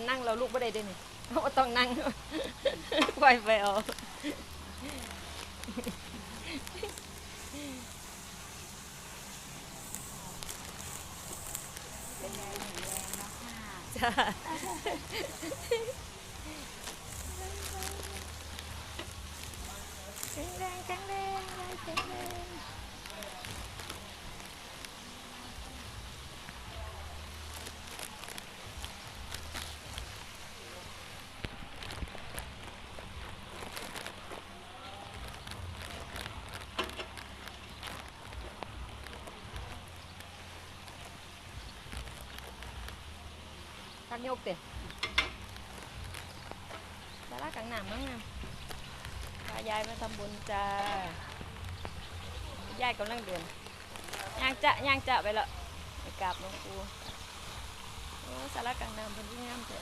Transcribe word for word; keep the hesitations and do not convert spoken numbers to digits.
นั่งเราลูกบ่ได้เด้นี่ บ่ต้องนั่ง ปล่อยไปเอา เป็นไงแข็งแรงเนาะค่ะ จ้า แข็งแรง แข็งแรง ยายแข็งแรง ตักยกเตะ ศาลากลางน้ำมั้งนะ พายายมาทำบุญจ้า ยายกำลังเดิน ย่างจะ ย่างจะไปละ ไปกราบหลวงปู่ โอ้ ศาลากลางน้ำเพิ่นคืองามแท้